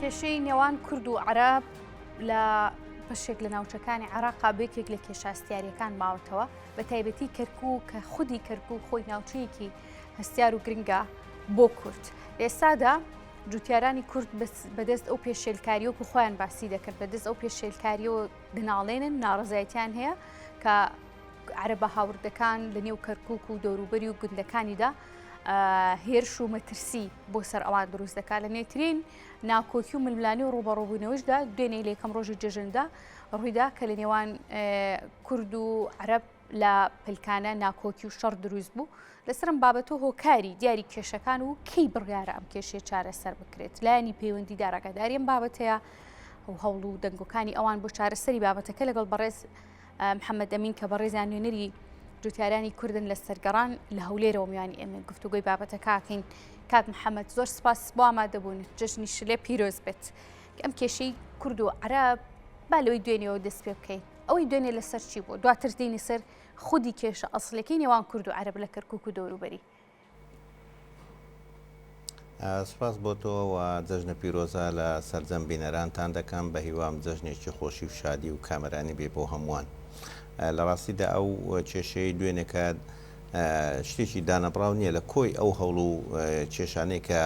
کێشەی نێوان کورد و عەرەب لە بەشێک لە ناوچەکانی عێراقا بە یەکێک لە کێشە هەستیاریەکان ماوەتەوە بە تایبەتی کەرکوک کە خودی کەرکوک خۆی ناوچەیەکی هەستیار و گرنگە بۆ کورد ئێستادا جوتیارانی کورد بەدەست ئەو پێشێلکاریەوە وەکو خۆیان باسی دەکرد بەدەست ئەو پێشێلکاریەوە دەناڵێنن ناڕزایەتیان هەیە کە عەرەبە هاوردەکان لە نێو کەرکک و دەوروبەری و گوندەکانیدا هێرش و مەترسی بۆ سەر ئەوان دروست دەکات لە نوێترین ناکۆکی و ململانی و ڕوبەڕوبوونەوەشدا دوێنێ لە یەکەم ڕۆژی جەژندا ڕوویدا کە لە نێوان کورد و عەرەب لە پلکانە ناکۆکی و شەڕ دروست بوو لەسەر ئەم بابەتە و هۆکاری دیاری کێشەکان و کەی بڕیارە ئەم کێشەیە چارەسەر بکرێت لایەنی پەیوەندیدار ئاگاداری ئەم بابەتەیە و هەوڵ و دەنگۆکانی ئەوان بۆ چارەسەری بابەتەکە لەگەڵ بەڕێز محەممەد ئەمین کە بەڕێزیان نوێنەری جوتیارانی کوردن لە سەرگەڕان لە هەولێرەوە میوانی ئێمە گفتوگۆی بابەتەکەکەین کاک محەممەد زۆر سپاس بۆ ئامادەبوون جەژنی شلێ پیرۆز بێت ئەم کێشەی کورد و عەرەب با لەوەی دوێنێەوە دەست پێ بکەین ئەوەی دوێنێ لەسەر چی بوو دواتر دێینە سەر خودی کێشە ئەسڵیەکەی نێوان کورد و عەرەب لە کەرکوک و دەوروبەری. سوپاس بۆ تۆ و جەژنە پیرۆزە لە سەرجەم بینەرانتان دەکەم بە هیوام جەژنێکی خۆشی و شادی و کامەرانی بێ بۆ هەمووان. لە ڕاستیدا ئەو کێشەیەی دوێنێکە شتێکی دانەبڕاو نییە لە کۆی ئەو هەوڵ و کێشانەی کە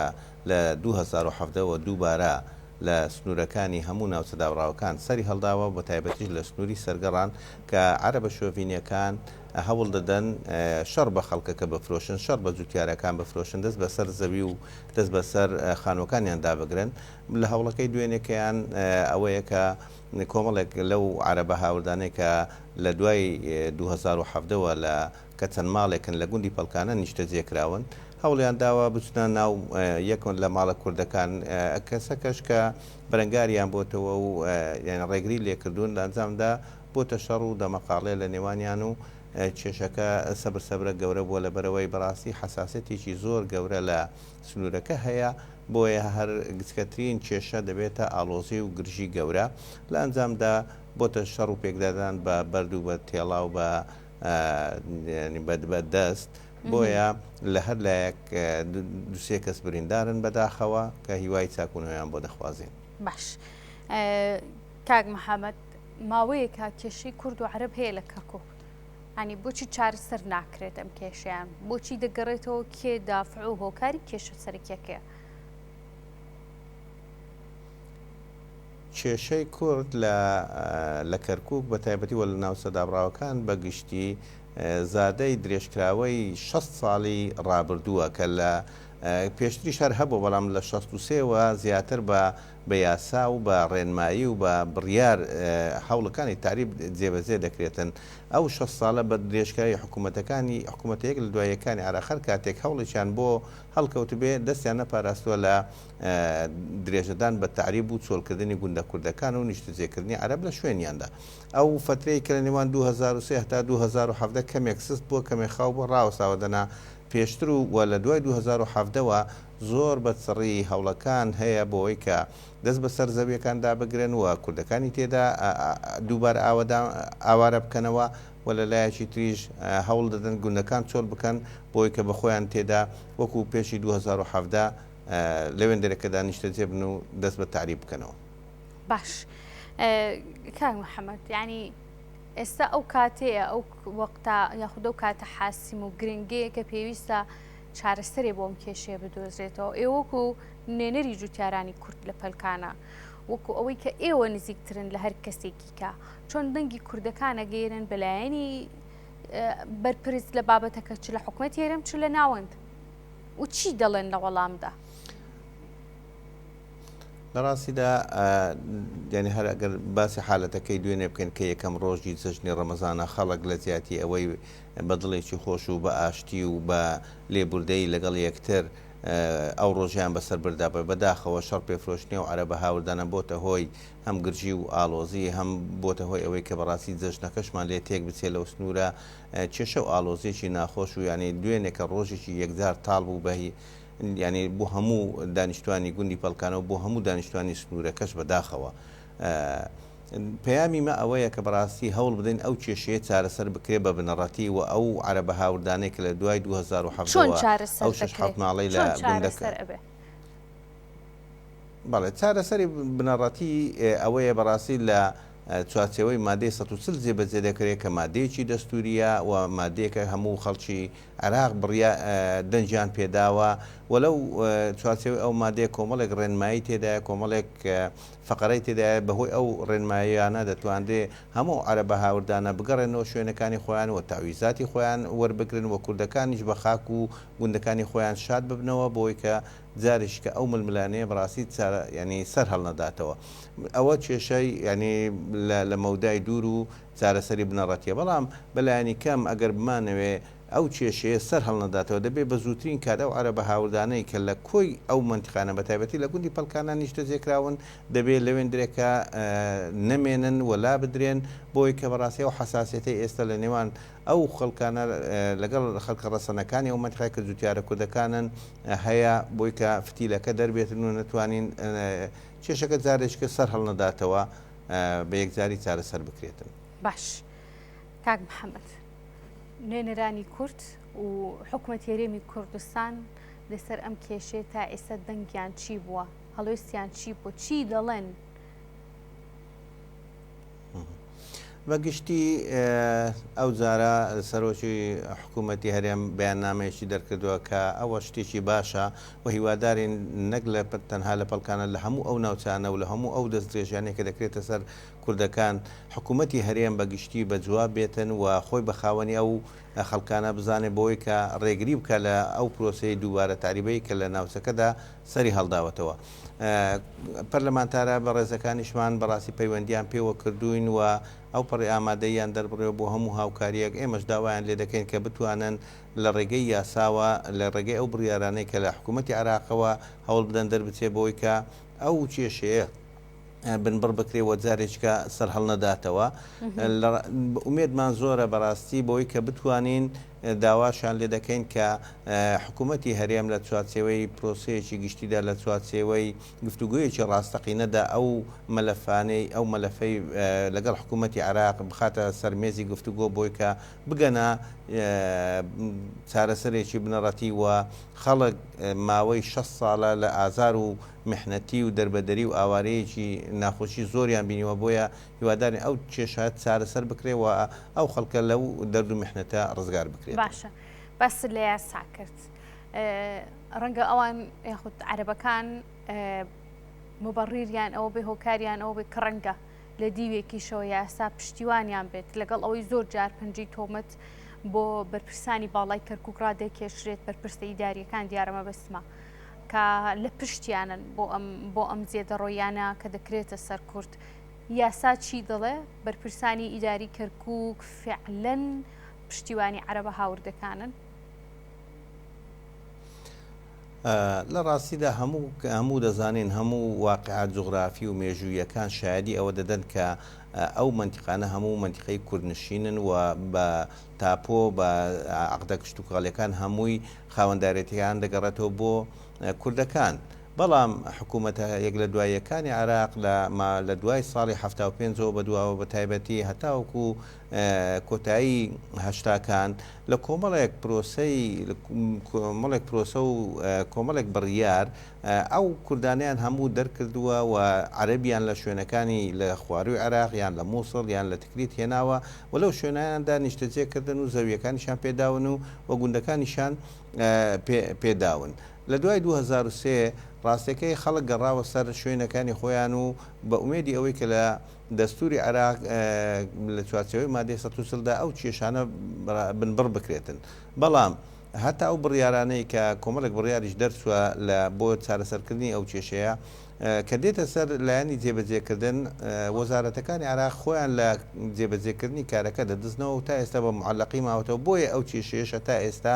لە 2017 وە دووبارە لە سنوورەکانی هەموو ناوچە دابڕاوەکان سەری هەڵداوە بە تایبەتیش لە سنووری سەرگەڕان کە عەرەبە شۆڤینیەکان هەوڵ دەدەن شەڕ بە خەڵکەکە بفرۆشن، شەڕ بە جوتیارەکان بفرۆشن، دەست بەسەر زەوی و دەست بەسەر خانووەکانیان دابگرن. لە هەوڵەکەی دوێنێکەیان ئەوەیە کە کۆمەڵێک لەو عەرەبە هاوردانەی کە لە دوای 2017 وە لە کە چەند ماڵێکن لە گوندی پەڵکانە نیشتەجێ کراون هەوڵیان داوە بچنە ناو یەک لە ماڵە کوردەکان کەسەکەش کە بەرەنگاریان بۆتەوە و یانی ڕێگری لێکردوون لە ئەنجامدا بۆتە شەڕ و دەمەقاڵێ لە نێوانیان و کێشەکە سەبر سەبرە گەورە بووە لەبەرئەوەی بەڕاستی حەساسیەتێکی زۆر گەورە لە سنوورەکە هەیە بۆیە هەر گچکەترین کێشە دەبێتە ئاڵۆزی و گرژی گەورە لە ئەنجامدا بۆتە شەڕ و پێکدادان بە بەرد و بە تێڵا و بە بە دەست بۆیە لە هەر لایەک دوسێ کەس بریندارن بەداخەوە کە هیوای چاکبوونەوەیان بۆ دەخوازین. باش کاک محەممەد ماوەیەکە کێشەی کورد و عەرەب هەیە لە کەرکک ئەنی بۆچی چارەسەر ناکرێت ئەم کێشیان بۆچی دەگەڕێتەوە کێ دافع و هۆکاری کێشە سەرەکیەکەیە؟ کێشەی کورد لە لە کەرکوک بە تایبەتی وە لە ناوچە دابڕاوەکان بە گشتی زادەی درێژکراوەی 60 ساڵی ڕابردووە کە لە پێشتریش هەر هەبوو بەڵام لە 63 وە زیاتر بە بە یاسا و بە ڕێنمایی و بە بڕیار هەوڵەکانی تەعریب جێبەجێ دەکرێتن. ئەو 60 ساڵە بە درێژکراوی حکوومەتەکانی حکوومەتە یەک لە دوای یەکانی عێراق هەر کاتێک هەوڵێکیان بۆ هەڵکەوتبێ دەستیان نەپاراستووە لە درێژەدان بە تەعریب و چۆڵکردنی گوندە کوردەکان و نیشتەجێکردنی عەرەب لە شوێنیاندا. ئەو فەترەی کە لە نێوان 2003 هەتا 2017 کەمێک سست بووە، کەمێک خاو بووە، ڕاوەستاوە دەنا پێشتر و و لە دوای 2017 وە زۆر بە چڕی هەوڵەکان هەیە بۆوەی کە دەست بە سەر زەویەکان دابگرن و کوردەکانی تێدا دووبارە ئاوەدان ئاوارە بکەنەوە و لە لایەکی تریش هەوڵ دەدەن گوندەکان چۆڵ بکەن بۆی کە بە خۆیان تێدا وەکو پێشی 2017 لەوێندەرەکەدا نیشتەجێ بن و دەست بە تەعریب بکەنەوە. باش کاک محەممەد یعنی ئێستا ئەو کاتەیە ئەو وەقتا یاخود ئەو کاتە حاسیم و گرنگەیە کە پێویستە چارەسەرێ بۆم کێشەیە بدۆزرێتەوە ئێوەکو نوێنەری جوتیارانی کورد لە پەلکانە وەکو ئەوەی کە ئێوە نزیکترن لە هەر کەسێکی کە چۆن دەنگی کوردەکان ئەگەیەنن بەلایەنی بەرپرس لە بابەتەکە چ لە حکومەتی هەرێم چ لە ناوەند و چی دەڵێن لە وەڵامدا؟ لە ڕاستیدا یعنی هەر ئەگەر باسی حالەتەکەی دوێنێ بکەین کە یەکەم ڕۆژی جەژنی ڕەمەزانە خەڵک لە جیاتی ئەوەی بە دڵێکی خۆش و بە ئاشتی و بە لێبوردەیی لەگەڵ یەکتر ئەو ڕۆژیان بەسەر بردا بە بەداخەوە شەڕ پێفرۆشتنی و عەرەبە هاوردانە بۆتە هۆی هەم گرژی و ئاڵۆزی هەم بۆتە هۆی ئەوەی کە بەڕاستی جەژنەکەشمان لێ تێک بچێ لەو سنوورە کێشە و ئاڵۆزیەکی ناخۆش و یانی دوێنێ کە ڕۆژێکی یەکجار تاڵ بوو بە یانی بۆ هەموو دانیشتوانی گوندی پەڵکانە و بۆ هەموو دانیشتوانی سنوورەکەش بەداخەوە. پەیامی مە ئەوەیە کە بەڕاستی هەوڵ بدەین ئەو کێشەیە چارەسەر بکرێ بە بنەڕەتی و ئەو عەرەبە هاوردانەی کە لە دوای چۆن 2017ەوە چارەسەر ئەو شەش دەکرێ؟ حەوت ماڵەی لە چۆن گوندەکە چارەسەر ئەبێ؟ بەڵێ چارەسەری بنەڕەتی ئەوەیە بەڕاستی لە چوارچێوەی مادەی 140 جێبەجێ دەکرێت کە مادەیەکی دەستوریە و مادەیەکە هەموو خەڵکی عێراق بڕیا دەنگیان پێداوە و لەو چوارچێوەی ئەو مادەیە کۆمەڵێک ڕێنمایی تێدایە کۆمەڵێک فەقەرەی تێدایە بەهۆی ئەو ڕێنماییانە دەتوانرێ هەموو ئەو عەرەبە هاوردانە بگەڕێنەوە شوێنەکانی خۆیان و تەعویزاتی خۆیان وەربگرن و کوردەکانیش بە خاک و گوندەکانی خۆیان شاد ببنەوە بۆی کە جارێکی کە ئەو ململانێیە بەڕاستی چارە یانی سەر هەڵنەداتەوە ئەوە کێشەی یانی لە لە مەودای دوور و چارەسەری بنەڕەتیە بەڵام بەلایەنی کەم ئەگەر بمانەوێ ئەو کێشەیە سەر هەڵنەداتەوە دەبێ بە زووترین کات ئەو عەرەبە هاوردانەی کە لە کۆی ئەو مەنتیقانە بە تایبەتی لە گوندی پەڵکانە نیشتەجێ کراون دەبێ لەوێندرێکە نەمێنن و لابدرێن بۆی کە بەڕاستی ئەو حەساسیەتەی ئێستا لە نێوان ئەو خەڵکانە لەگەڵ خەڵکە ڕەسەنەکانی ئەو مەنتیقە کە جوتیارە کوردەکانن هەیە بۆی کە فتیلەکە دەربێتن و نەتوانین کێشەکە جارێکە سەر هەڵنەداتەوە بە یەکجاری چارەسەر بکرێتن. باش کاک محەممەد نوێنەرانی کورد و حکوومەت هەرێمی کوردستان لەسەر ئەم کێشەیە تا ئێستا دەنگیان چی بووە هەڵوێستیان چی بوو چی دەڵێن؟ بە گشتی ئەو جارە سەرۆکی حکوومەتی هەرێم بەیاننامەیەکی دەرکردووە کە ئەوە شتێکی باشە و هیوادارین نەک لە تەنها لە پەڵکانە لە هەموو ئەو ناوچانە و لە هەموو ئەو دەستدرێژیانەی کە دەکرێتە سەر کوردەکان حکوومەتی هەرێم بە گشتی بە جواب بێتن و خۆی بە خاوەنی ئەو خەڵکانە بزانێت بۆی کە ڕێگری بکە لە ئەو پرۆسەی دووبارە تەعریبەی کە لە ناوچەکەدا سەری هەڵداوەتەوە. پەرلەمانتارە بەڕێزەکانیشمان بەڕاستی پەیوەندیان پێوە کردووین و ئەوپەڕی ئامادەییان دەربڕیوە بۆ هەموو هاوکارییەک، ئێمەش داوایان لێدەکەین کە بتوانن لە ڕێگەی یاساوە، لە ڕێگەی ئەو بڕیارانەی کە لە حکوومەتی عێراقەوە هەوڵ بدەن دەربچێت بۆی کە ئەو کێشەیە بنبڕ بکرێ و جارێکیکە سەرهەڵنەداتەوە. ئومێدمان زۆرە بەڕاستی بەوەی کە بتوانین داواشیان لێ دەکەین کە حکوومەتی هەرێم لە چوارچێوەی پرۆسەیەکی گشتیدا لە چوارچێوەی گفتوگۆیەکی ڕاستەقینەدا ئەو مەلەفانەی ئەو مەلەفەی لەگەڵ حکوومەتی عێراق بخاتە سەر مێزی گفتوگۆ بۆی کە بگەنە چارەسەرێکی بنەڕەتی و خەڵک ماوەی 60 ساڵە لە ئازار و میحنەتی و دەربەدەری و ئاوارەیەکی ناخۆشی زۆریان بینیوە بۆیە هیوادارین ئەو کێشە چارەسەر بکرێ و ئەو خەڵکە لەو دەرد و میحنەتە ڕزگار بکرێت. باشە باست لە یاسا کرد ڕەنگە ئەوان یاخود عەرەبەکان مبەڕیریان ئەوە بێ هۆکاریان ئەوە بێ کە ڕەنگە لە دیوێکیشەوە یاسا پشتیوانیان بێت لەگەڵ ئەوەی زۆر جار پەنجەی تۆمەت بۆ بەرپرسانی باڵای کەرکک ڕادەکێشرێت بەرپرسە ئیداریەکان دیارە مەبەستمە کە لە پشتیانن بۆ ئەم بۆ ئەم زێدەڕۆیانە کە دەکرێتە سەر کورد یاسا چی دەڵێ بەرپرسانی ئیداری کەرکک فعلەن پشتیوانی عەرەبە هاوردەکانن؟ لە ڕاستیدا هەموو هەموو دەزانین هەموو واقعە جوغرافی و مێژوویەکان شایەدی ئەوە دەدەن کە ئەو مەنتیقانە هەموو مەنتیقەی کوردنشینن و بە تاپۆ بە عەقدە کشتوکاڵیەکان هەمووی خاوەندارێتیان دەگەڕێتەوە بۆ کوردەکان. بەڵام حکوومەتە یەک لە دوای یەکانی عێراق لە لە دوای ساڵی 75 ەوە بەدواوە بە تایبەتی هەتاوەکو کۆتایی هەشتاکان لە کۆمەڵێک پرۆسەی کۆمەڵێک پرۆسە و کۆمەڵێک بڕیار ئەو کوردانیان هەموو دەرکردووە و عەرەبیان لە شوێنەکانی لە خواروی عێراق یان لە مووسڵ یان لە تکریت هێناوە و لەو شوێناندا نیشتەجێ کردن و زەویەکانیشان پێداون و و گوندەکانیشان پێداون. لە دوای 2003 ڕاستەکەی خەڵک گەڕاوە سەر شوێنەکانی خۆیان و بە ئومێدی ئەوەی کە لە دەستووری عێراق لە چوارچێوەی مادەی 140 دا ئەو کێشانە بنبڕ بکرێتن. بەڵام هەتا ئەو بڕیارانەی کە کۆمەڵێک بڕیاریش دەرچووە لە بۆ چارەسەرکردنی ئەو کێشەیە کە دێتە سەر لایەنی جێبەجێکردن وەزارەتەکانی عێراق خۆیان لە جێبەجێکردنی کارەکە دەدزنەوە و تا ئێستا بە معەلەقی ماوەتەوە بۆیە ئەو کێشەیەش هەتا ئێستا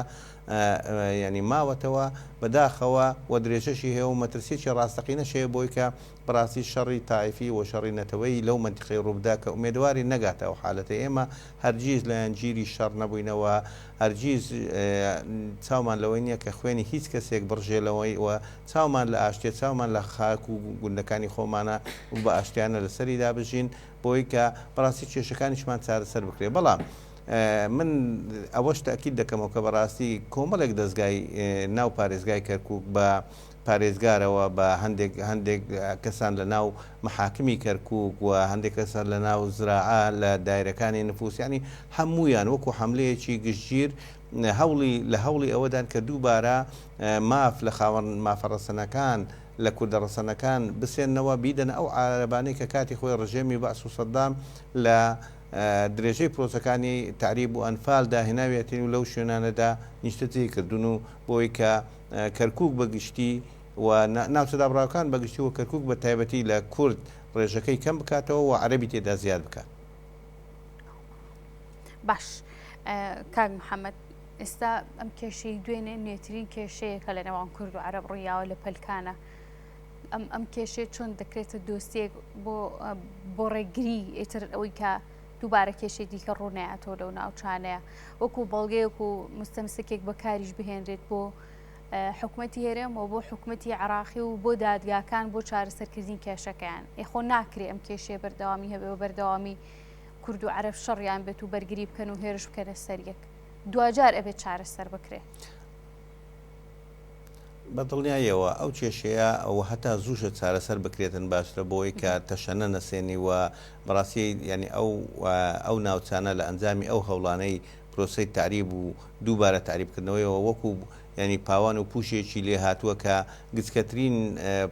یانی ماوەتەوە بەداخەوە و درێژەشی هەیە و مەترسیەکی ڕاستەقینەش هەیە بۆی کە بەڕاستی شەڕی تائیفی و شەڕی نەتەوەیی لەو مەنتیقەی ڕووبدا کە ئومێدەوارین نەگاتە ئەو حالەتەی ئێمە هەرگیز لایەنگیری شەڕ نەبووینە و هەرگیز چاومان لەوەی نییە کە خوێنی هیچ کەسێک بڕژێ لەوەی و چاومان لە ئاشتیە چاومان لە خاک و گوندەکانی خۆمانە و بە ئاشتیانە لەسەریدا بژین بۆی کە بەڕاستی کێشەکانیشمان چارەسەر بکرێت بەڵام من ئەوەش تەئکید دەکەمەوە کە بەڕاستی کۆمەڵێک دەزگای ناو پارێزگای کەرکوک بە. پارێزگارەوە بە هەندێک هەندێک کەسان لە ناو محاکمی کەرکوک و هەندێک کەسان لە ناو زراعە لە دایرەکانی نفوس یانی هەموویان وەکو حەملەیەکی گشتگیر هەوڵی لە هەوڵی ئەوەدان کە دووبارە ماف لە خاوەن مافە ڕەسەنەکان لە کوردە ڕەسەنەکان بسێننەوە بیدەنە ئەو عارەبانەی کە کاتی خۆی ڕژێمی بەعس و سەدام لە درێژەی پرۆسەکانی تەعریب و ئەنفالدا هێناویەتین و لەو شوێنانەدا نیشتەجێی کردوون و بۆی کە کەرکوک بە گشتی و ناوچە دابڕاوەکان بە گشتی و کەرکوک بە تایبەتی لە کورد ڕێژەکەی کەم بکاتەوە و عەرەبی تێدا زیاد بکات. باش کاک محەممەد ئێستا ئەم کێشەی دوێنێ نوێترین کێشەیە کە لە نێوان کورد و عەرەب ڕوویاوە لە پەلکانە ئەم ئەم کێشەیە چۆن دەکرێتە دۆستێک بۆ بۆ ڕێگری ئیتر ئەوەی کە دووبارە کێشەی دیکە ڕوونایەتەوە لەو ناوچانەیە وەکو بەڵگەیەک و مستەمسکێک بەکاریش بهێنرێت بۆ حکومەتی هەرێم و بۆ حکومەتی عراقی و بۆ دادگاکان بۆ چارەسەرکردنی کێشەکەیان ئێخۆ ناکرێ ئەم کێشەیە بەردەوامی هەبێ و بەردەوامی کورد و عەرەب شەڕیان بێت و بەرگری بکەن و هێرش بکەنە سەر یەک دواجار ئەبێت چارەسەر بکرێ. بە دڵنیاییەوە ئەو کێشەیە و هەتا زووشە چارەسەر بکرێتن باشترە بۆی کە تەشەنە نەسێنی و بەڕاستی یعنی ئەو ئەو ناوچانە لە ئەنجامی ئەو هەوڵانەی پرۆسەی تەعریب و دووبارە تەعریبکردنەوەیەوە وەکو یعنی پاوان و پوشێکی لێ هاتووە کە گچکەترین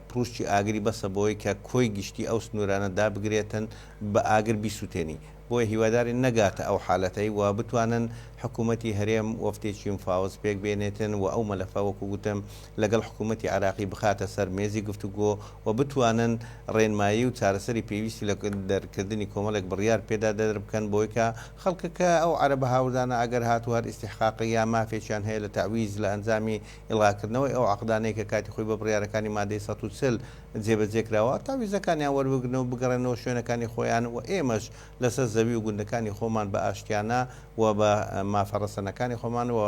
پروشکی ئاگری بەسە بۆی کە کۆی گشتی ئەو سنوورانە دابگرێتن بە ئاگر بیسوتێنی. بۆیە هیوادارین نەگاتە ئەو حالەتەی و بتوانن حکوومەتی هەرێم وەفدێکی مفاوەز پێک بێنێتن و ئەو مەلەفە وەکو گوتم لەگەڵ حکوومەتی عێراقی بخاتە سەر مێزی گفتوگۆ و بتوانن ڕێنمایی و چارەسەری پێویستی لە دەرکردنی کۆمەڵێک بڕیار پێدا دەربکەن بۆی کە خەڵکەکە ئەو عەرەبە هاوردانە ئەگەر هاتوو هەر ئیستیحقاق یا مافێکیان هەیە لە تەعویز لە ئەنجامی ئیلغاکردنەوەی ئەو عەقدانەی کە کاتی خۆی بە بڕیارەکانی مادەی 140 جێبەجێکراوە، تاویزەکانیان وەربگرن و بگەڕێنەوە شوێنەکانی خۆیان و ئێمەش لەسەر زەوی و گوندەکانی خۆمان بە ئاشتیانە و بە مافە ڕەسەنەکانی خۆمان و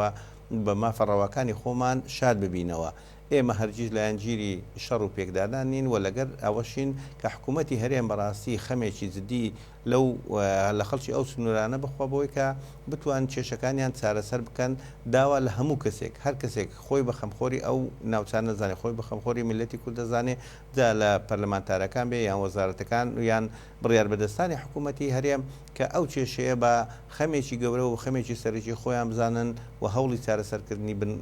بە مافە ڕەواکانی خۆمان شاد ببینەوە. ئێمە هەرگیز لایەنگیری شەڕ و پێکدادان نین و لەگەر ئەوەشین کە حکوومەتی هەرێم بەڕاستی خەمێکی جدی لەو لە خەڵکی ئەو سنوورانە بخوا بۆی کە بتوان کێشەکانیان چارەسەر بکەن، داوا لە هەموو کەسێک هەر کەسێک خۆی بە خەمخۆری ئەو ناوچانە دەزانێ خۆی بە خەمخۆری میللەتی کورد دەزانێ جا لە پەرلەمانتارەکان بێ یان وەزارەتەکان یان بڕیاربەدەستانی حکوومەتی هەرێم کە ئەو کێشەیە بە خەمێکی گەورە و خەمێکی سەرەکی خۆیان بزانن و هەوڵی چارەسەرکردنی بن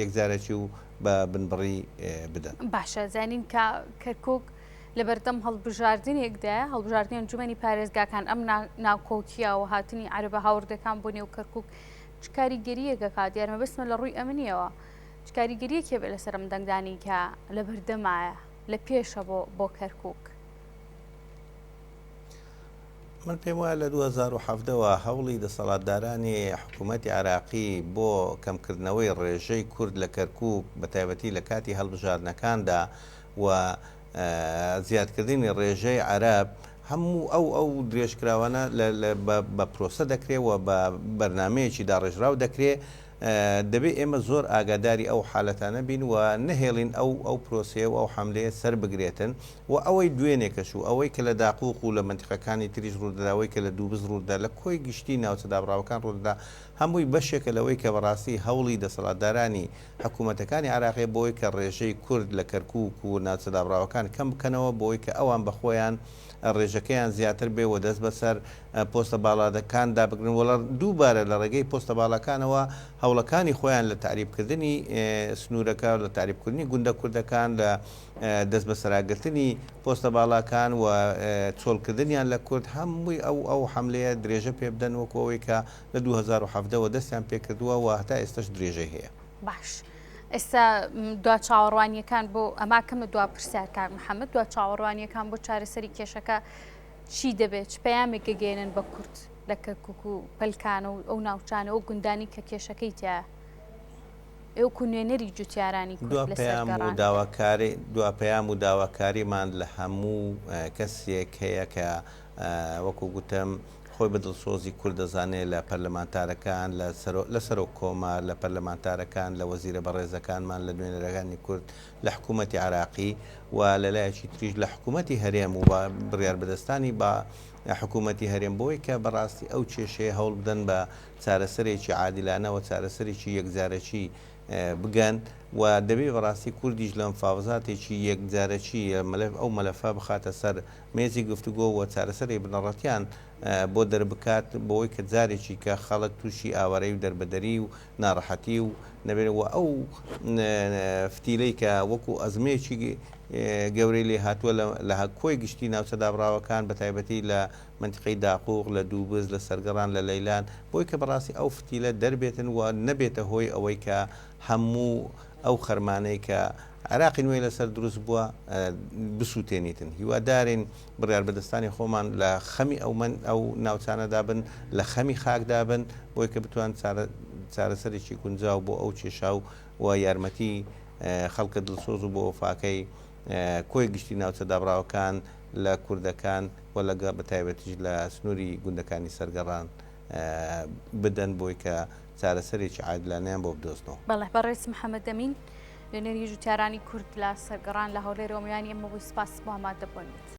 یەکجارەکی و بە بنبڕی بدەن. باشە زانین کە کەرکووک لەبەردەم هەڵبژاردنێکدایە، هەڵبژاردنی ئەنجومەنی پارێزگاکان، ئەم ناکۆکییە و هاتنی عەرەبە هاوردەکان بۆ نێو کەرکوک چ کاریگەرییەک ئەکات؟ دیارە مەبەستمە لە ڕووی ئەمنییەوە چ کاریگەرییەک هەبێت لەسەر ئەم دەنگدانی کە لەبەردەمایە لە پێشە بۆ بۆ کەرکوک؟ من پێم وایە لە 2017 وە هەوڵی دەسەڵاتدارانی حکوومەتی عێراقی بۆ کەمکردنەوەی ڕێژەی کورد لە کەرکوک بە تایبەتی لە کاتی هەڵبژاردنەکاندا و زیادکردنی ڕێژەی عەرەب هەموو ئەو ئەو درێژکراوانە بە پرۆسە دەکرێ و بە بەرنمەیەکی داڕێژراو دەکرێ دەبێ ئێمە زۆر ئاگاداری ئەو حالەتانە بین و نەهێڵین ئەو ئەو پرۆسەیە و ئەو حەملەیە سەر بگرێتن و ئەوەی دوێنێکەش و ئەوەی کە لە داقوق و لە مەنتیقەکانی تریش ڕوودەدا ئەوەی کە لە دووبز ڕوودەدا لە کۆی گشتی ناوچە دابڕاوەکان ڕوودەدا هەمووی بەشێکە لەوەی کە بەڕاستی هەوڵی دەسەڵاتدارانی حکوومەتەکانی عێراقیە بۆی کە ڕێژەی کورد لە کەرکووک و ناوچە دابڕاوەکان کەم بکەنەوە بۆی کە ئەوان بە خۆیان ڕێژەکەیان زیاتر بێ و دەست بەسەر پۆستە باڵادەکاندا بگرن و دووبارە لە ڕێگەی پۆستە باڵاکانەوە هەوڵەکانی خۆیان لە تەعریبکردنی سنوورەکە لە تەعریبکردنی گوندە کوردەکان لە دەست بەسەراگرتنی پۆستە باڵاکان و چۆڵکردنیان لە کورد هەمووی ئەو ئەو حەملەیە درێژە پێ بدەن وەکو ئەوەی کە لە 2017 وە دەستیان پێکردووە و هەتا ئێستەش درێژەی هەیە. باش ئێستا دوا چاوەڕوانیەکان بۆ ئەما کەمە دوا پرسیار کاک محەممەد دوا چاوەڕوانیەکان بۆ چارەسەری کێشەکە چی دەبێت چ پەیامێک گەگەێنن بە کورد لە کەرکک و پەلکان و ئەو ناوچانە و گوندانی کە کێشەکەی تیا ئێوکو نوێنەری جوتیارانی دوا پەیام و داواکاری دوا پەیام و داواکاریمان لە هەموو کەسێک هەیە کە وەکو گوتم خۆی بە دڵسۆزی کورد دەزانێ لە پەرلەمانتارەکان، لە لە سەرۆک کۆمار، لە پەرلەمانتارەکان، لە وەزیرە بەڕێزەکانمان، لە نوێنەرەکانی کورد لە حکوومەتی عێراقی و لە لایەکی تریش لە حکوومەتی هەرێم و بە بڕیاربەدەستانی بە حکوومەتی هەرێم بۆی کە بەڕاستی ئەو کێشەیە هەوڵ بدەن بە چارەسەرێکی عادیلانە و چارەسەرێکی یەکجارەکی. بگەن و دەبێ بەڕاستی کوردیش لە مفاوەزاتێکی یەکجارەکی مەلەف ئەو مەلەفە بخاتە سەر مێزی گفتوگۆ و چارەسەری بنەڕەتیان بۆ دەربکات بۆی کە جارێکی کە خەڵک تووشی ئاوارەی و دەربەدەری و ناڕەحەتی و نەبێت و ئەو فتیلەی کە وەکو ئەزمەیەکی گەورەی لێ هاتووە لە کۆی گشتی ناوچە دابڕاوەکان بە تایبەتی لە مەنتیقەی داقوق، لە دووبز، لە سەرگەڕان، لە لەیلان، بۆی کە بەڕاستی ئەو فتیلە دەربێتن و نەبێتە هۆی ئەوەی کە هەموو ئەو خەرمانەی کە عێراقی نوێی لەسەر دروست بووە بسووتێنیتن. هیوادارین بڕیاربەدەستانی خۆمان لە خەمی ئەو ئەو ناوچانەدا بن، لە خەمی خاکدا بن، بۆی کە بتوان چارەسەرێکی گونجاو بۆ ئەو کێشە و یارمەتی خەڵکە دڵسۆز و بەوەفاکەی کۆی گشتی ناوچە دابڕاوەکان لە کوردەکان و لەگەڵ بە تایبەتیش لە سنووری گوندەکانی سەرگەڕان بدەن بۆی کە چارەسەرێکی عادلانەیان بۆ بدۆزنەوە. بەڵێ بەڕێز محەمەدەمین نوێنەری جوتیارانی کورد لە سەرگەڕان لە هەولێرەوە میوانی ئێمە بووی سپاس بۆ ئامادەبوونت.